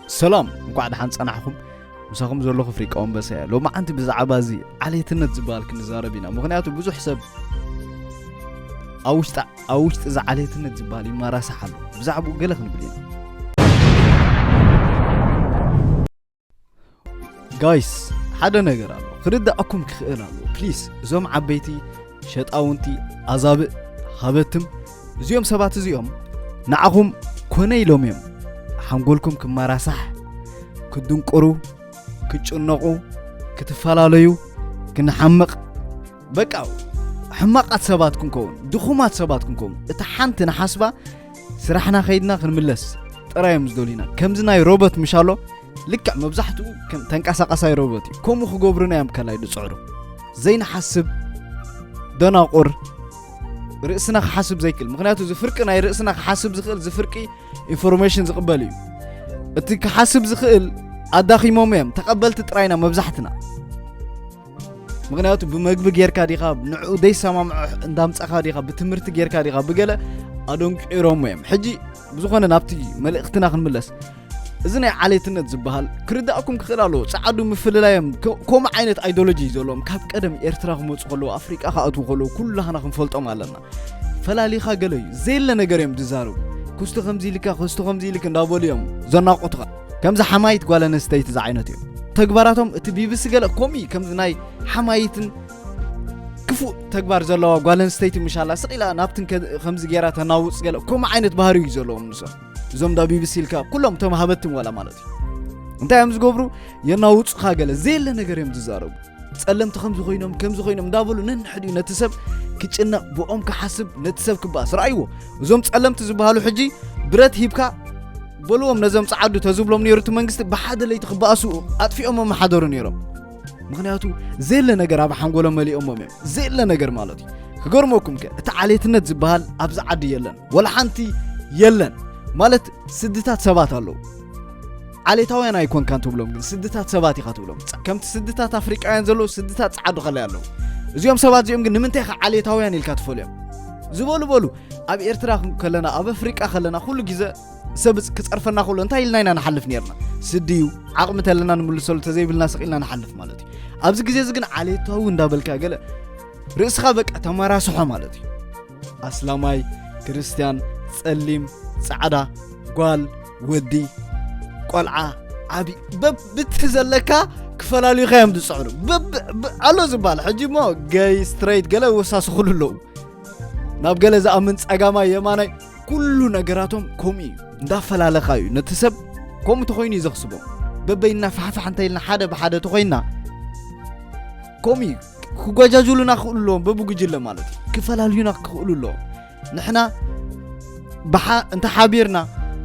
ሰላም፣ እንኳዕ ደሓን ጸናሕኹም። ምሳኹም ዘለኹ ፍሪቃ ወንበሰ እየ። ሎማዓንቲ ብዛዕባ እዚ ዓሌትነት ዝበሃል ክንዛረብ ኢና። ምኽንያቱ ብዙሕ ሰብ ኣብ ውሽጢ፣ ኣብ ውሽጢ እዚ ዓሌትነት ዝበሃል ይመራሳሕ ኣሎ። ብዛዕባኡ ገለ ክንብል ኢና። ጋይስ፣ ሓደ ነገር ኣሎ። ክርዳእኩም ክኽእል ኣሎ። ፕሊስ፣ እዞም ዓበይቲ ሸጣውንቲ፣ ኣዛብእ፣ ሃበትም፣ እዚኦም ሰባት እዚኦም ንዓኹም ኮነ ኢሎም እዮም ሓንጎልኩም ክመራሳሕ፣ ክትድንቁሩ፣ ክትጭነቑ፣ ክትፈላለዩ፣ ክንሓምቕ፣ በቃ ሕማቃት ሰባት ክንከውን፣ ድኹማት ሰባት ክንከውን። እታ ሓንቲ ንሓስባ ስራሕና ከይድና ክንምለስ ጥራይ እዮም ዝደልዩና። ከምዚ ናይ ሮቦት ምሻሎ ልክዕ መብዛሕትኡ ከም ተንቀሳቃሳይ ሮቦት እዩ። ከምኡ ክገብሩና እዮም ከላይ ዝጽዕሩ። ዘይንሓስብ ደናቁር፣ ርእስና ክሓስብ ዘይክእል። ምኽንያቱ እዚ ፍርቂ ናይ ርእስና ክሓስብ ዝኽእል እዚ ፍርቂ ኢንፎርሜሽን ዝቕበል እዩ። እቲ ክሓስብ ዝኽእል ኣዳኺሞም እዮም። ተቐበልቲ ጥራይና መብዛሕትና። ምኽንያቱ ብመግቢ ጌርካ ዲኻ፣ ንዕኡ ዘይሰማምዖ እንዳምጻኻ ዲኻ፣ ብትምህርቲ ጌርካ ዲኻ፣ ብገለ ኣደንቂሮሞ እዮም። ሕጂ ብዝኾነ ናብቲ መልእኽትና ክንምለስ። እዚ ናይ ዓሌትነት ዝበሃል ክርዳእኩም ክኽእል ኣለዎ። ጸዓዱ ምፍልላዮም ከ-፣ ከምኡ ዓይነት ኣይዲዮሎጂ እዩ ዘለዎም። ካብ ቀደም ኤርትራ ክመጹ ከለዉ፣ ኣፍሪቃ ክኣትዉ ከለዉ፣ ኩላህና ክንፈልጦም ኣለና። ፈላሊኻ ገለ እዩ። ዘየለ ነገር እዮም ዝዛረቡ። ክስቶ ከምዚ ኢልካ፣ ክስቶ ከምዚ ኢልክ እንዳበሉ እዮም ዘናቑቱኻ። ከምዚ ሓማይት ጓል ኣንስተይቲ ዝዓይነቱ እዮም። ተግባራቶም እቲ ቢቢሲ ገለ ከምኡ እዩ። ከምዚ ናይ ሓማይትን ክፉእ ተግባር ዘለዋ ጓል ኣንስተይቲ ምሻላ ስቕ ኢላ ናብትን ከ-፣ ከምዚ ጌራ ተናውጽ ገለ ከምኡ ዓይነት ባህሪ እዩ ዘለዎም ንሶም። እዞም ዳ ቢቢሲ ኢልካ ኩሎም እቶም ሃበትም ዋላ ማለት እዩ። እንታይ እዮም ዝገብሩ? የናውጹኻ ገለ ዘየለ ነገር እዮም ዝዛረቡ። ጸለምቲ ከምዚ ኮይኖም፣ ከምዚ ኮይኖም እንዳበሉ ነንሕዲኡ ነቲ ሰብ ክጭነቕ፣ ብኦም ክሓስብ፣ ነቲ ሰብ ክበኣስ። ረኣይዎ። እዞም ጸለምቲ ዝበሃሉ ሕጂ ብረት ሂብካ በልዎም ነዞም ጸዓዱ ተዝብሎም ነይሩ እቲ መንግስቲ ብሓደ ለይቲ ክበኣሱ ኣጥፊኦሞም ምሓደሩ ነይሮም። ምኽንያቱ ዘየለ ነገር ኣብ ሓንጎሎም መሊኦሞም እዮም። ዘየለ ነገር ማለት እዩ። ክገርመኩም ከ፣ እቲ ዓሌትነት ዝበሃል ኣብዚ ዓዲ የለን። ወላ ሓንቲ የለን። ማለት ስድታት ሰባት ኣለዉ። ዓሌታውያን ኣይኮንካን ትብሎም፣ ግን ስድታት ሰባት ኢኻ ትብሎም። ጸ-፣ ከምቲ ስድታት ኣፍሪቃውያን ዘለዉ ስድታት ጸዓዱ ከላይ ኣለዉ። እዚኦም ሰባት እዚኦም ግን ንምንታይ ኢኻ ዓሌታውያን ኢልካ ትፈልዮም? ዝበሉ በሉ። ኣብ ኤርትራ ከለና፣ ኣብ ኣፍሪቃ ከለና፣ ኩሉ ግዜ ሰብ ክጸርፈና ከሎ እንታይ ኢልና ኢና ንሓልፍ ነርና? ስዲ እዩ፣ ዓቕሚ ተለና ንምልሰሉ፣ ተዘይብልና ስቕ ኢልና ንሓልፍ ማለት እዩ። ኣብዚ ግዜ እዚ ግን ዓሌታዊ እንዳበልካ ገለ ርእስኻ በቃ ተመራስሖ ማለት እዩ። ኣስላማይ፣ ክርስትያን፣ ጸሊም፣ ጻዕዳ፣ ጓል፣ ወዲ፣ ቆልዓ፣ ዓቢ፣ በብቲ ዘለካ ክፈላልዩኻ እዮም ዝጽዕሩ። በብ-፣ ብ-፣ ኣሎ ዝበሃል። ሕጂ እሞ ገይ፣ ስትሬት፣ ገለ ወሳስኹሉ ኣለዉ። ናብ ገለ ዝኣምን ጸጋማይ፣ የማናይ፣ ኩሉ ነገራቶም ከምኡ እዩ። እንዳፈላለኻ እዩ። ነቲ ሰብ ከምኡ ተኾይኑ እዩ ዘኽስቦም። በበይና ፋሕፋሕ እንተ ኢልና፣ ሓደ ብሓደ ተኾይንና፣ ከምኡ እዩ። ክጓጃጅሉና ክኽእሉ ኣለዎም፣ በብጉጅለ ማለት እዩ። ክፈላልዩና ክኽእሉ ኣለዎም። ንሕና ብሓ-፣ እንተ ሓቢርና፣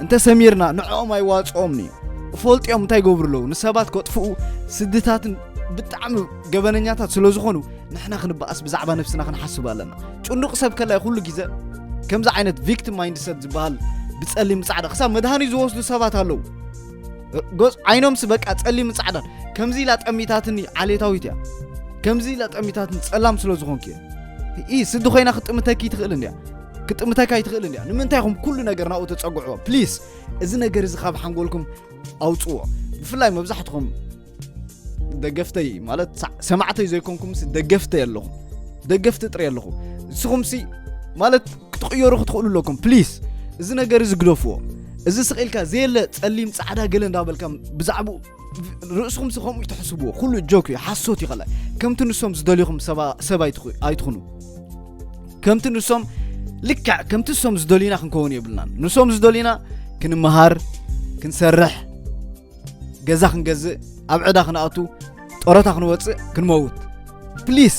እንተ ሰሚርና፣ ንዕኦም ኣይዋጽኦምን እዩ። ፈልጢኦም እንታይ ይገብሩ ኣለዉ? ንሰባት ከጥፍኡ፣ ስድታትን ብጣዕሚ ገበነኛታት ስለ ዝኾኑ፣ ንሕና ክንበኣስ ብዛዕባ ነብስና ክንሓስብ ኣለና። ጭኑቕ ሰብ ከላይ ኩሉ ግዜ ከምዚ ዓይነት ቪክቲም ማይንድሰት ዝበሃል ብጸሊም ጻዕዳ ክሳብ መድሃኒት ዝወስዱ ሰባት ኣለዉ። ገጽ ዓይኖምስ በቃ ጸሊም ጻዕዳን። ከምዚ ኢላ ጠሚታትኒ ዓሌታዊት እያ። ከምዚ ኢላ ጠሚታትኒ ጸላም ስለ ዝኾንኩ እየ። ኢ ስዲ ኮይና ክጥምተኪ ትኽእል እንድያ። ክጥምተካ ይትኽእል እንድያ። ንምንታይ ኢኹም ኩሉ ነገር ናብኡ ተጸግዕዎ? ፕሊስ፣ እዚ ነገር እዚ ካብ ሓንጎልኩም ኣውጽዎ። ብፍላይ መብዛሕትኹም ደገፍተይ፣ ማለት ሰ-፣ ሰማዕተይ ዘይኮንኩምሲ ደገፍተይ ኣለኹም። ደገፍቲ ጥራይ ኣለኹም። ንስኹምሲ ማለት ክትቕየሩ ክትኽእሉ ኣለኩም። ፕሊስ፣ እዚ ነገር እዚ ግደፍዎ። እዚ ስቕ ኢልካ ዘየለ ጸሊም ጻዕዳ ገለ እንዳበልካ ብዛዕባኡ ርእስኹምሲ ከምኡ ይትሕስብዎ። ኩሉ ጆክ እዩ፣ ሓሶት እዩ። ከላይ ከምቲ ንሶም ዝደልዩኹም ሰባ-፣ ሰብ ኣይትኹ-፣ ኣይትኹኑ። ከምቲ ንሶም፣ ልክዕ ከምቲ ንሶም ዝደልዩና ክንከውን የብልናን። ንሶም ዝደልዩና ክንመሃር፣ ክንሰርሕ፣ ገዛ ክንገዝእ፣ ኣብ ዕዳ ክንኣቱ፣ ጦረታ ክንወጽእ፣ ክንመውት። ፕሊስ፣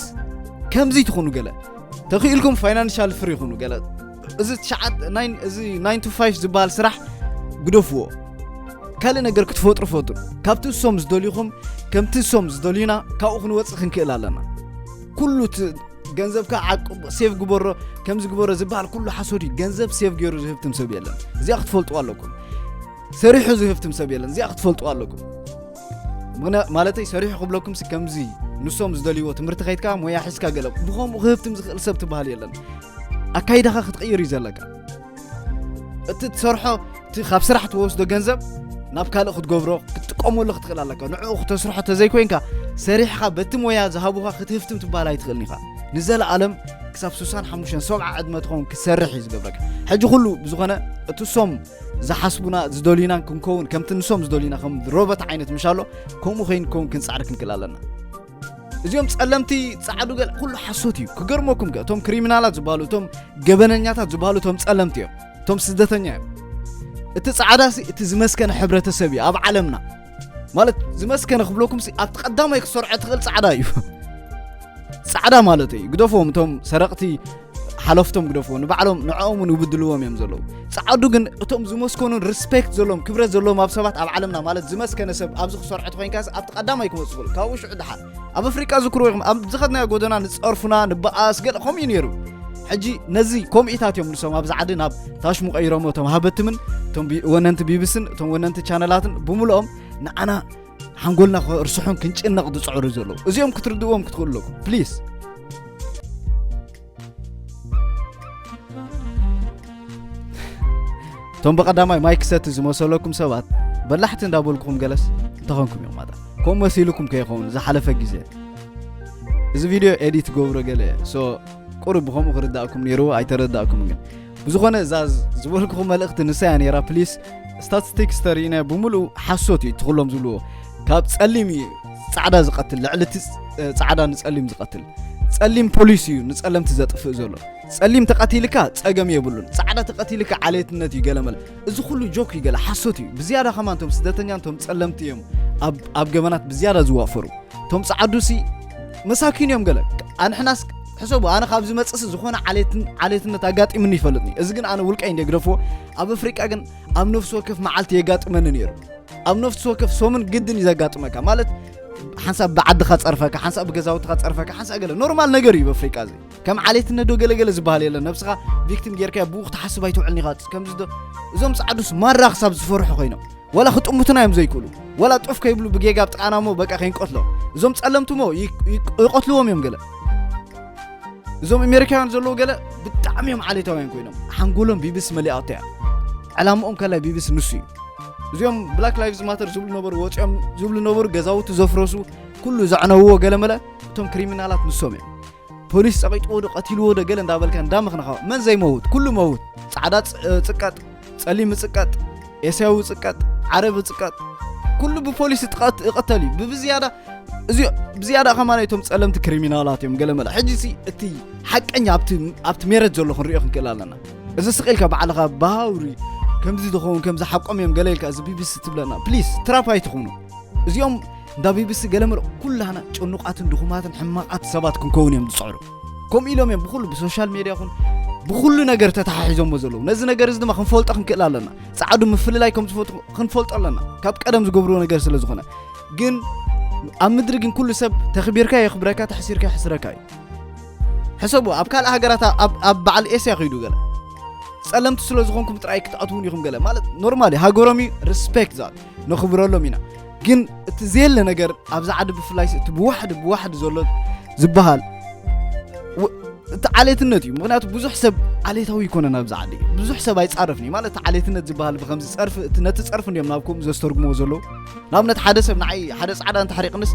ከምዚ ትኹኑ ገለ። ተኽኢልኩም ፋይናንሻል ፍሪ ይኹኑ ገለ። እዚ ትሽዓት-፣ ናይን፣ እዚ ናይን ቱ ፋይቭ ዝበሃል ስራሕ ግደፍዎ። ካልእ ነገር ክትፈጥሩ ፈጥሩ። ካብቲ እሶም ዝደልዩኹም፣ ከምቲ እሶም ዝደልዩና፣ ካብኡ ክንወጽእ ክንክእል ኣለና። ኩሉ እቲ ገንዘብካ ዓቅብ፣ ሴቭ ግበሮ፣ ከምዚ ግበሮ ዝበሃል ኩሉ ሓሶት እዩ። ገንዘብ ሴቭ ገይሩ ዝህብትም ሰብ የለን። እዚኣ ክትፈልጥዋ ኣለኩም። ሰሪሑ ዝህብትም ሰብ የለን። እዚኣ ክትፈልጥዋ ኣለኩም። ምኽንያ-፣ ማለተይ ሰሪሑ ክብለኩም ሲ ከምዚ ንሶም ዝደልይዎ ትምህርቲ ከይድካ ሞያ ሒዝካ ገለ ብኸምኡ ክህብትም ዝኽእል ሰብ ትበሃል የለን። ኣካይዳኻ ክትቕይር እዩ ዘለካ። እቲ ትሰርሖ፣ እቲ ካብ ስራሕ ትወስዶ ገንዘብ ናብ ካልእ ክትገብሮ ክትጥቀመሉ ክትኽእል ኣለካ። ንዕኡ ክተስርሖ ተዘይኮይንካ፣ ሰሪሕኻ በቲ ሞያ ዝሃቡኻ ክትህፍትም ትበሃል ኣይትኽእልን ኢኻ። ንዘለኣለም ክሳብ ሱሳን ሓሙሽተን ሰብዓ ዕድመ ትኸውን ክትሰርሕ እዩ ዝገብረካ። ሕጂ ኩሉ ብዝኾነ እቲ ሶም ዝሓስቡና ዝደልዩናን ክንከውን ከምቲ ንሶም ዝደልዩና ከም ሮቦት ዓይነት ምሻሎ ከምኡ ከይንከውን ክንጻዕር ክንክእል ኣለና። እዚኦም ጸለምቲ ጻዕዱ ገለ ኩሉ ሓሶት እዩ። ክገርመኩም ከ እቶም ክሪሚናላት ዝበሃሉ እቶም ገበነኛታት ዝበሃሉ እቶም ጸለምቲ እዮም። እቶም ስደተኛ እዮም። እቲ ጻዕዳ ሲ እቲ ዝመስከነ ሕብረተሰብ እዩ ኣብ ዓለምና። ማለት ዝመስከነ ክብለኩም ሲ ኣብቲ ቀዳማይ ክሰርዖ ትኽእል ጻዕዳ እዩ። ጻዕዳ ማለት እዩ። ግደፍዎም እቶም ሰረቕቲ ሓለፍቶም ግደፍዎ ንባዕሎም ንዕኦም እውን ይብድልዎም እዮም ዘለዉ። ጻዕዱ ግን እቶም ዝመስከኑን ሪስፔክት ዘለዎም ክብረት ዘለዎም ኣብ ሰባት ኣብ ዓለምና ማለት ዝመስከነ ሰብ ኣብዚ ክሰርዖ ተኮይንካ ኣብቲ ቀዳማይ ክመጽእ ይኽእሉ ካብኡ ሽዑ ድሓር ኣብ ኣፍሪቃ ዝክርዎ ኢኹም ኣብ ዝኸድናዮ ጎደና ንጸርፉና ንበኣስ ገለ ከምኡ እዩ ነይሩ። ሕጂ ነዚ ከምኢታት እዮም ንሶም ኣብዚ ዓዲ ናብ ታሽሙ ቀይሮሞ እቶም ሃበትምን እቶም ቢ- ወነንቲ ቢቢስን እቶም ወነንቲ ቻነላትን ብምልኦም ንዓና ሓንጎልና ክርስሑን ክንጭነቕ ዝፅዕሩ ዘለዉ እዚኦም ክትርድእዎም ክትኽእሉ ኣለኩም ፕሊስ። እቶም ብቐዳማይ ማይክ ሰቲ ዝመሰለኩም ሰባት በላሕቲ እንዳበልኩም ገለስ እንተኾንኩም እዮም ማጣ ከምኡ መሲልኩም ከይኸውን ዝሓለፈ ግዜ እዚ ቪድዮ ኤዲት ገብሮ ገለ እየ ሶ ቁሩብ ብኸምኡ ክርዳእኩም ነይርዎ ኣይተረዳእኩም ግን ብዝኾነ እዛ ዝበልኩኹም መልእኽቲ ንሳ እያ ነይራ ፕሊስ ስታቲስቲክስ ተሪእናዮ ብምሉኡ ሓሶት እዩ ትኽሎም ዝብልዎ ካብ ጸሊም እዩ ጻዕዳ ዝቐትል ልዕሊ እቲ ጻዕዳ ንጸሊም ዝቐትል ጸሊም ፖሊስ እዩ ንጸለምቲ ዘጥፍእ ዘሎ ጸሊም ተቐቲልካ ጸገም የብሉን ጻዕዳ ተቐቲልካ ዓሌትነት እዩ ገለመለ እዚ ኩሉ ጆክ እዩ ገለ ሓሶት እዩ ብዝያዳ ከማን ቶም ስደተኛን ቶም ጸለምቲ እዮም ኣብ ገበናት ብዝያዳ ዝዋፈሩ ቶም ጻዓዱ ሲ መሳኪን እዮም ገለ ኣንሕናስ ሕሰቡ ኣነ ካብ ዝመጽእስ ዝኾነ ዓሌትን ዓሌትነት ኣጋጢምኒ ይፈልጥኒ እዚ ግን ኣነ ውልቀይ እንደ ግደፍዎ ኣብ ኣፍሪቃ ግን ኣብ ነፍሲ ወከፍ መዓልቲ የጋጥመኒ ነይሩ ኣብ ነፍሲ ወከፍ ሶምን ግድን እዩ ዘጋጥመካ ማለት ሓንሳብ ብዓድኻ ጸርፈካ ሓንሳብ ብገዛውትኻ ጸርፈካ ሓንሳብ ገለ ኖርማል ነገር እዩ ብኣፍሪቃ እዚ ከም ዓሌትነት ዶ ገለገለ ዝበሃል የለን ነብስኻ ቪክቲም ጌርካ ብኡ ክትሓስብ ኣይትውዕልኒ ኢኻ ከምዚ ዶ እዞም ጻዕዱስ ማራ ክሳብ ዝፈርሑ ኮይኖም ወላ ክጥምቱና እዮም ዘይክእሉ ወላ ጡፍ ከይብሉ ብጌጋ ኣብ ጥቓና እሞ በቃ ከይንቀትሎም እዞም ጸለምቲ እሞ ይቀትልዎም እዮም ገለ እዞም ኣሜሪካውያን ዘለዉ ገለ ብጣዕሚ እዮም ዓሌታውያን ኮይኖም ሓንጎሎም ቢቢሲ መሊኣቶ እያ ዕላምኦም ከላይ ቢቢሲ ንሱ እዩ እዚኦም ብላክ ላይቭስ ማተር ዝብሉ ነበሩ ወፂኦም ዝብሉ ነበሩ ገዛውቲ ዘፍረሱ ኩሉ ዘዕነውዎ ገለመለ እቶም ክሪሚናላት ንሶም እዮም ፖሊስ ጸቒጥዎ ዶ ቀቲልዎ ዶ ገለ እንዳበልካ እንዳመኽንኻ መን ዘይመውት ኩሉ መውት ጻዕዳ ጽቀጥ ጸሊም ጽቀጥ ኤስያዊ ጽቀጥ ዓረብ ጽቀጥ ኩሉ ብፖሊስ ይቕተል እዩ ብብዝያዳ እዚ ብዝያዳ ከማን እቶም ጸለምቲ ክሪሚናላት እዮም ገለ መለ ሕጂ ሲ እቲ ሓቀኛ ኣብቲ ኣብቲ ሜረት ዘሎ ክንሪኦ ክንክእል ኣለና እዚ ስቕ ኢልካ ባዕልኻ ባውሪ ከምዚ ዝኸውን ከምዚ ሓቆም እዮም ገለ ኢልካ እዚ ቢቢሲ ትብለና ፕሊስ ትራፕ ኣይትኹኑ እዚኦም እንዳ ቢቢሲ ገለ መለ ኩላህና ጭኑቓትን ድኹማትን ሕማቓት ሰባት ክንከውን እዮም ዝፅዕሩ ከምኡ ኢሎም እዮም ብኩሉ ብሶሻል ሜድያ ኹን ብኩሉ ነገር ተተሓሒዞሞ ዘለዉ ነዚ ነገር እዚ ድማ ክንፈልጦ ክንክእል ኣለና ፃዕዱ ምፍልላይ ከም ዝፈቱ ክንፈልጦ ኣለና ካብ ቀደም ዝገብርዎ ነገር ስለ ዝኾነ ግን ኣብ ምድሪ ግን ኩሉ ሰብ ተኽቢርካ የኽብረካ ተሕሲርካ የሕስረካ እዩ ሕሰቡ ኣብ ካልእ ሃገራት ኣብ በዓል ኤስያ ኸይዱ ገለ ጸለምቲ ስለ ዝኾንኩም ጥራይ ክትኣትውን ኢኹም ገለ ማለት ኖርማሊ ሃገሮም እዩ ሪስፔክት ዛት ነኽብረሎም ኢና ግን እቲ ዘየለ ነገር ኣብዛ ዓዲ ብፍላይ እቲ ብዋሕዲ ብዋሕዲ ዘሎ ዝበሃል እቲ ዓሌትነት እዩ ምክንያቱ ብዙሕ ሰብ ዓሌታዊ ይኮነን ኣብዚ ዓዲ ብዙሕ ሰብ ኣይፃረፍን እዩ ማለት እቲ ዓሌትነት ዝበሃል ብከምዚ ፀርፊ ነቲ ፀርፊ እንዲዮም ናብ ከምኡ ዘስተርጉምዎ ዘለዉ ንኣብነት ሓደ ሰብ ንዓይ ሓደ ፃዕዳ እንተሕሪቕንስ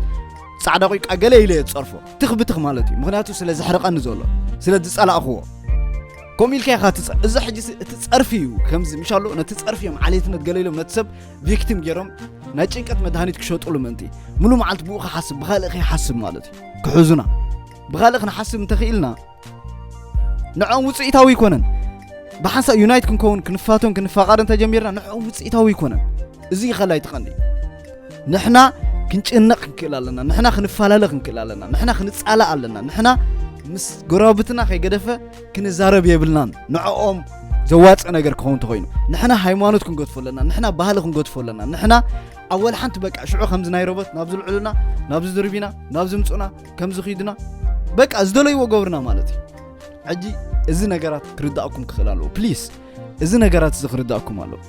ጻዕዳ ቆይ ቃ ገለ ኢለ እየ ዝጸርፎ ትኽ ብትኽ ማለት እዩ ምኽንያቱ ስለ ዘሕርቐኒ ዘሎ ስለ ዝጸላእኽዎ ከምኡ ኢልካ ኢኻ ትጸ እዚ ሕጂ እቲ ጸርፊ እዩ ከምዚ ምሻሎ ነቲ ጸርፊ እዮም ዓሌትነት ገለ ኢሎም ነቲ ሰብ ቪክቲም ገይሮም ናይ ጭንቀት መድሃኒት ክሸጡሉ ምእንቲ ሙሉ መዓልቲ ብኡ ክሓስብ ብኻልእ ከይሓስብ ማለት እዩ ክሕዙና ብኻልእ ክንሓስብ እንተኽኢልና ንዕኦም ውፅኢታዊ ኣይኮነን ብሓንሳብ ዩናይት ክንከውን ክንፋቶን ክንፋቓርን ተጀሚርና ንዕኦም ውፅኢታዊ ኣይኮነን እዚ ይኸላይ ትቐንዲ ንሕና ክንጭነቕ ክንክእል ኣለና ንሕና ክንፈላለ ክንክእል ኣለና ንሕና ክንፃላእ ኣለና ንሕና ምስ ጎረባብትና ከይገደፈ ክንዛረብ የብልናን ንዕኦም ዘዋፅእ ነገር ክኸውን ተኮይኑ ንሕና ሃይማኖት ክንገድፎ ኣለና ንሕና ባህሊ ክንገድፎ ኣለና ንሕና ኣወል ሓንቲ በቃ ሽዑ ከምዚ ናይ ሮቦት ናብ ዝልዕሉና ናብ ዝድርቢና ናብ ዝምፁና ከም ዝኺድና በቃ ዝደለይዎ ገብርና ማለት እዩ ሕጂ እዚ ነገራት ክርዳእኩም ክኽእል ኣለዎ ፕሊስ እዚ ነገራት እዚ ክርዳእኩም ኣለዎ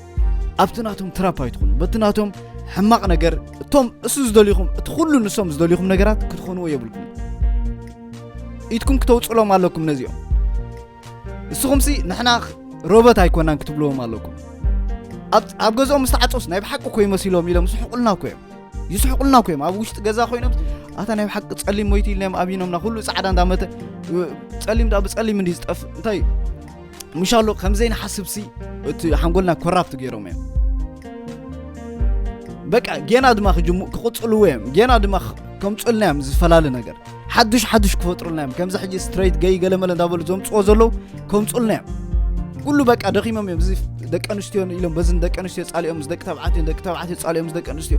ኣብቲ ናቶም ትራፕ ኣይትኹኑ በቲ ናቶም ሕማቕ ነገር እቶም እሱ ዝደልዩኹም እቲ ኩሉ ንሶም ዝደልዩኹም ነገራት ክትኾንዎ የብልኩም ኢድኩም ክተውፅሎም ኣለኩም ነዚኦም ንስኹምሲ ንሕና ሮበት ኣይኮናን ክትብልዎም ኣለኩም ኣብ ገዛኦም ምስ ተዓፀውስ ናይ ብሓቂ እኮ ይመሲሎም ኢሎም ዝስሕቁልና እኮ እዮም። ይስሕቁልና እኮ እዮም። ኣብ ውሽጢ ገዛ ኮይኖም ኣታ ናይ ብሓቂ ጸሊም ሞይቱ ኢልናዮም ኣብይኖምና፣ ኩሉ ጻዕዳ እንዳመተ ጸሊም ዳ ብጸሊም እንዲ ዝጠፍ እንታይ ምሻሎ ከም ዘይንሓስብ ሲ እቲ ሓንጎልና ኮራፕት ገይሮም እዮም። በቃ ጌና ድማ ክጅሙ ክቕጽልዎ እዮም። ጌና ድማ ከምጽልና እዮም ዝፈላለ ነገር ሓድሽ ሓድሽ ክፈጥሩልና እዮም። ከምዚ ሕጂ ስትሬት ገይ ገለመለ እንዳበሉ ዘምጽዎ ዘለዉ ከምጽልና እዮም። ኩሉ በቃ ደኺሞም እዮም። እዚ ደቂ ኣንስትዮ ኢሎም በዚ ደቂ ኣንስትዮ ጻሊኦም ምስ ደቂ ተባዕትዮ ደቂ ተባዕትዮ ጻሊኦም ምስ ደቂ ኣንስትዮ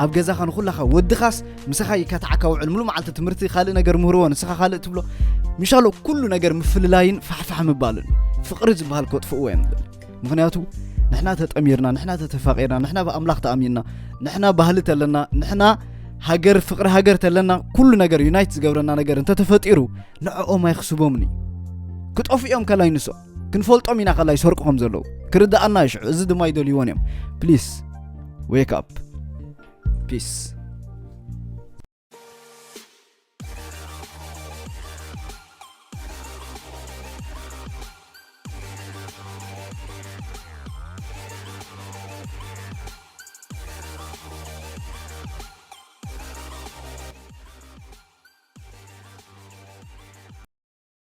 ኣብ ገዛኻ ንኹላኻ ወድኻስ ምሳኻ ይካታዓካ ውዕል ሙሉ መዓልቲ ትምህርቲ ካልእ ነገር ምህርዎ ንስኻ ካልእ ትብሎ ምሻሎ ኩሉ ነገር ምፍልላይን ፋሕፋሕ ምባልን ፍቕሪ ዝበሃል ከጥፍእዎ እዮም። ምክንያቱ ንሕና ተጠሚርና ንሕና ተተፋቂርና ንሕና ብኣምላኽ ተኣሚንና ንሕና ባህሊ ተለና ንሕና ሃገር ፍቕሪ ሃገር ተለና ኩሉ ነገር ዩናይት ዝገብረና ነገር እንተተፈጢሩ ንዕኦም ኣይክስቦምኒ ክጠፍኦም ከላይ ንሶ ክንፈልጦም ኢና ከላይ ሰርቁ ከም ዘለዉ ክርድኣና ይሽዑ እዚ ድማ ይደልይዎን እዮም። Please wake up. Peace.